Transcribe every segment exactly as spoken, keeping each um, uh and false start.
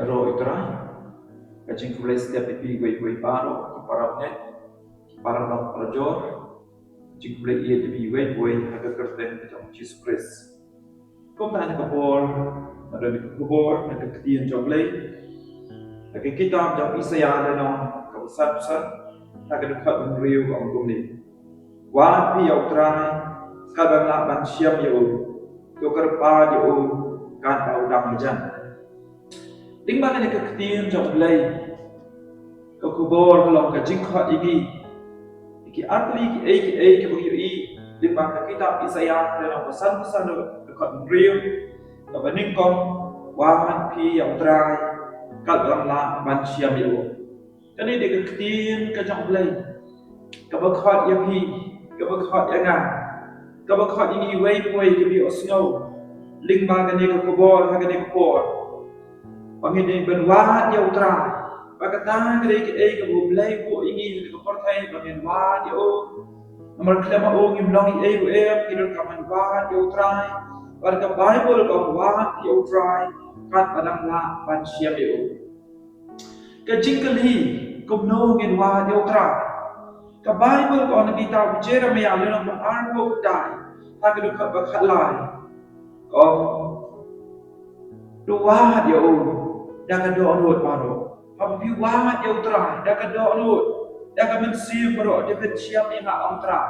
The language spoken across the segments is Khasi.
Ro itra, ka jingkhublei step ïa phi wei wei baroh, ki para bangeit, ki para lok para jor, jingkhublei ïa phi wei wei ha ka kyrteng ka jong Jisu Khrist. Kumta ha ka por, na ka khubor, na ka ktien jong U Blei, na ka kitab jong Isaiah lynnong kaba san phew san, na ka dkhot ba hynriew ka ong kumne. Wad phi ïa U Trai, katba lah ban shem ïa u, to kyrpad ïa u, katba u dang hajan. Lyngba kane ka ktien jong U Blei, ka khubor ka long ka jingkhot ïa ngi, ïa ki artylli kiei kiei kiba ngi ïohi lyngba ka kitab Isaiah lynnong ba san phew san, dkhot hynriew, kaba nyngkong, wad phi ïa U Trai, katba lah ban shem ïa u. Kane dei ka ktien ka jong U Blei, kaba khot ïa phi, kaba khot ïa nga, kaba khot ïa ngi wei pa wei kiba ïohsngew lyngba kane ka khubor ha kane ka por, ba ngin dei ban wad ïa U Trai. Ba kata ka dei kaei kaba U Blei u buh ïa ngi ha ka pyrthei, ba ngin wad ïa u. Namar khlem ma u ngim long ei ei ruh em. Ngi donkam ban wad ïa U Trai. Bad ka Baibl ka ong, wad ïa U Trai, katba dang lah ban shem ïa u. Ka jingkylli, kumno ngin wad ïa U Trai? Ka Baibl ka ong ha ka kitab Jeremiah lynnong ba arphew khyndai, ha ka dkhot ba khatlai, ka ong, to wad ïa u da ka dohnud baroh. Haba phi wad ïa U Trai da ka dohnud, da ka mynsiem baroh, te phin shem ïa nga, ong U Trai.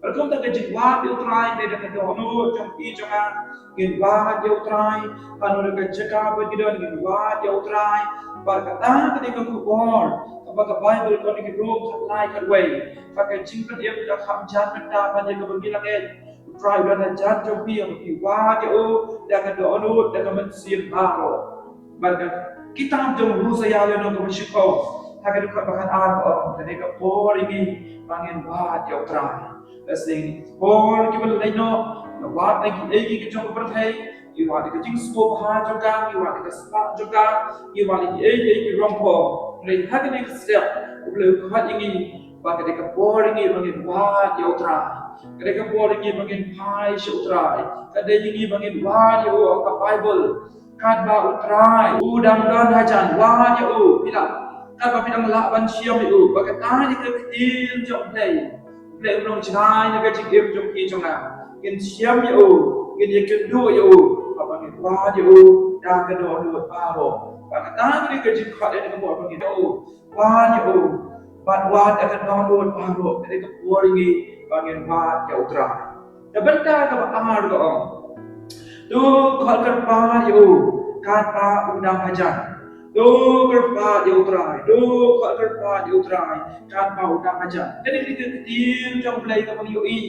Bad kumta ka jingwad ïa U Trai ka dei da ka dohnud jong phi jong nga. Ngin wad ïa U Trai, hano hano ka jaka ba ngi don, ngin wad ïa U Trai. Bad kata ka dei ka khubor kaba ka Baibl ka ong ha ki Rom khatlai khatwei, ba ka jingpynim ka kham jan mynta ban ïa kaba ngi la ngeit. U Trai u don hajan jong phi haba phi wad ïa u da ka dohnud, da ka mynsiem baroh. Bad ka kitab jong Hosea lynnong kaba shiphew, ha ka dkhot ba khatar ka ong, kane ka por ïa ngi ba ngin wad ïa U Trai. Lehse por kiba la leit noh, ngi wad ïa kiei kiei ki jong ka pyrthei, ngi wad ïa ka jingsngewbha jong ka, ngi wad ïa ka spah jong ka, ngi wad ïa kiei kiei ki rong pong. Hynrei ha kane ka step U Blei u khot ïa ngi ba ka dei ka por ïa ngi ba ngin wad ïa U Trai. Ka dei ka por ïa ngi ba ngin phai sha U Trai. Ka dei ïa ngi ba ngin wad ïa u, ong ka Baibl. Katba U Trai u dang don hajan, wad ïa u, phi lah. Katba phi dang lah ban shem ïa u, ba kata dei ka ktien jong U Blei. U Blei um long jngai na ka jingim jong phi jong nga. Ngin shem ïa u, ngin ïakynduh ïa u, haba ngin wad ïa u da ka dohnud baroh. Ba kata dei ka jingkhot ïa ka por ba ngin ïa u, wad ïa u, bad wad da ka dohnud baroh. Ka dei ka por ïa ngi ba ngin wad ïa U Trai. Ka bynta kaba ar ka ong, to khot kyrpad ïa u katba u dang hajan. To kyrpad ïa U Trai, to khot kyrpad ïa U Trai katba u dang hajan. Kane ka dei ka ktien jong U Blei kaba ngi ïohi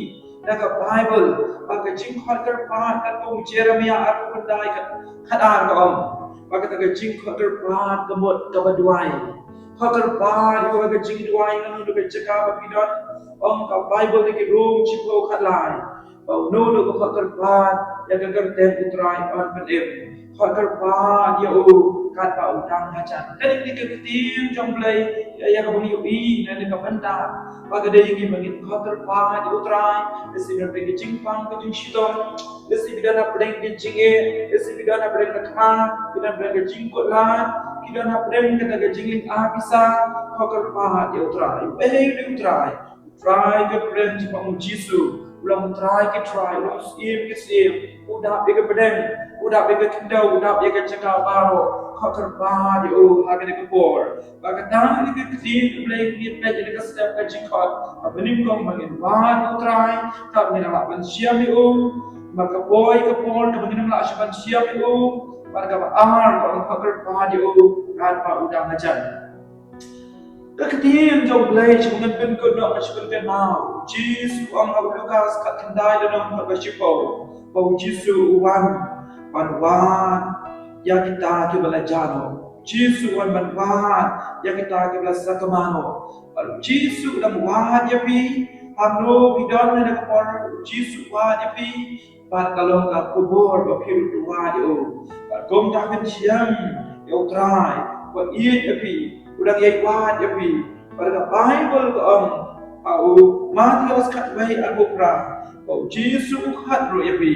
na ka Baibl, ba ka jingkhot kyrpad katkum u Jeremiah arphew khyndai khat, khatar ka ong, ba kata ka jingkhot kyrpad ka mut kaba duwai. Khot kyrpad ïa u ha ka jingduwai, na kano kano ka jaka ba phi don. Ong ka Baibl ha ki Rom shiphew khatlai, ba uno uno uba khot kyrpad ïa ka kyrteng U Trai un pynim. Khot kyrpad ïa u katba u dang hajan. Kane ka dei ka ktien jong U Blei ïa, ïa kaba ngi ïohi na kane ka bynta, ba ka dei ïa ngi ba ngin khot kyrpad ïa U Trai. Lehse phi don ha ka jingpang ka jingshitom, lehse phi don hapdeng ka jingeh, lehse phi don hapdeng ka thma, phi don hapdeng ka jingkut lad, phi don hapdeng kata ka jinglynga pisa. Khot kyrpad ïa U Trai. Uei u dei U Trai? U Trai ka kren shaphang U Jisu. U long U Trai ki trai, u long u Syiem ki syiem. U dap ïa ka pdeng, u dap ïa ka khyndew, u dap ïa ka jaka baroh. Khot kyrpad ïa u ha kane ka por. Ba kata ka dei ka ktien U Blei ngi peit ïa ka step ka jingkhot. Kaba nyngkong ba ngin wad ïa U Trai, katba ngin lah ban shem ïa u. Bad ka poi ka por kaba ngin lah shuh ban shem ïa u, bad kaba ar ka ong khot kyrpad ïa u katba u dang hajan. Ka ktien jong U Blei sha ba ngin pynkut noh, sha ba ngin kynmaw. U Jisu u ong ha u Lukas khatkhyndai lynnong kaba shiphew, ba U Jisu u wan ban wad ïa kita kiba la jah noh. U Jisu u wan ban wad ïa kita kiba la sakma noh. Bad U Jisu u dang wad ïa phi. Hangno phi don ha kane ka por, U Jisu u wad ïa phi. Bad ka long ka khubor ba phi ruh to wad ïa u. Bad kumta phin shem ïa U Trai uba ïeit ïa phi, u dang ïai wad ïa phi. Bad ka Baibl ka ong ha u Mathaios khatwei arphew phra, ba U Jisu u khot ruh ïa phi.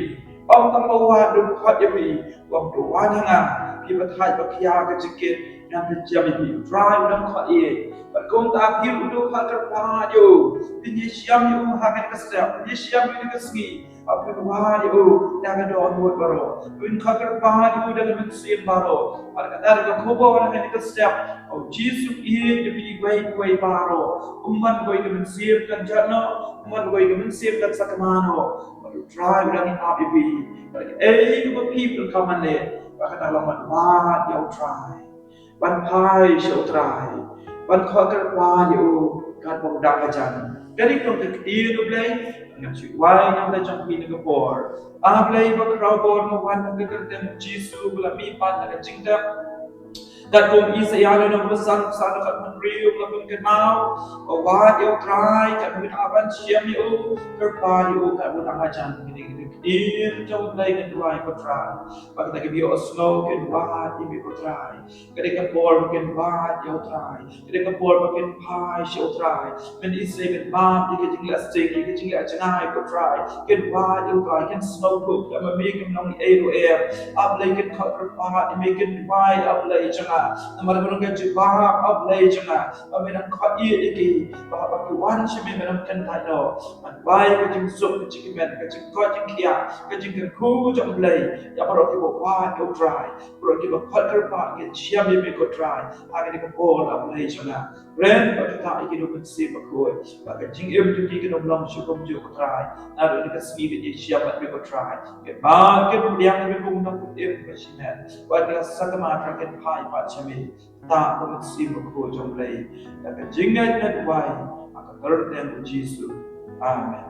Ym tang ba u wad ruh u khot ïa phi, u ong to wan ha nga, Phi ba thait ba khia ka jingkit, ngan pynjam ïa phi. U Trai u dang khot ïa. Bad kumta phi ruh to khot kyrpad ïa u. Phin ïashem ïa u ha kane ka step, phin ïashem ïa u ha kane ka sngi. Bad phin wad ïa u da ka dohnud baroh. Phin khot kyrpad ïa u da ka mynsiem baroh. Bad kata ka khubor ha kane ka step, U Jisu u ïeit ïa phi iwei pa iwei baroh. Um ban wad ïa ka mynsiem kan jot noh, um ban wad ïa ka mynsiem kan sa kmen noh. Bad U Trai u dang ïeit ïa phi. Bad kaei kaba phi pyrkhat man leh, bad kata long ban wad ïa U Trai, ban phai sha U Trai, ban khot kyrpad ïa u katba u dang hajan. Ka dei tang ka ktien U Blei. Ngan shu duwai na ka bynta jong phi na ka por. A Blei ba khraw bor, nga wan ha ka kyrteng U Jisu ba la mihpat na ka jingtep. Katkum Isaïah lynnong ba san, ba san dkhot hynriew, nga pynkynmaw, ba wad ïa U Trai katba u dang hajan, shem ïa u, kyrpad ïa u katba u dang hajan. Kine ki ktien jong U Blei, ngan duwai, ko Trai, ba kita kiba ïohsngew kin wad ïa me, ko Trai. Ka dei ka por ba kin wad ïa U Trai. Ka dei ka por ba kin phai sha U Trai. Mynta Israel kin map ïa ka jingleh sting, ïa ka jingleh jngai, ko Trai. Kin wad ïa U Trai, kin sngewthuh ba me kim long ei ruh em. A Blei, kin khot kyrpad ïa me, kin duwai, A Blei jong nga. Namar ka long ka jubab, A Blei jong nga, ba me dang khot ïa ki, ba haba ki wan sha me, me dang kyntait noh. Ngan duwai ka jingsuk, ka jingkmen, ka jingkoit jingkhiah, ka jingkyrkhu jong U Blei ïa baroh kiba wad ïa U Trai, baroh kiba khot kyrpad, kin shem ïa me, ko Trai. Ha kane ka por, A Blei jong nga, kren bad kata ïa ki da U Mynsiem Bakhuid, ba ka jingim jong ki kan ym long shuh kumjuh, ko Trai. Naduh kane ka sngi ba ki shem bad me, ko Trai, kin mad kin pdiang ïa me kum u nongpynim ba shimet. Wat la sakma, Trai, kin phai pat sha me. Kata ka Mynsiem Bakhuid jong U Blei, da ka jingngeit nga duwai ha ka kyrteng U Jisu. Amen.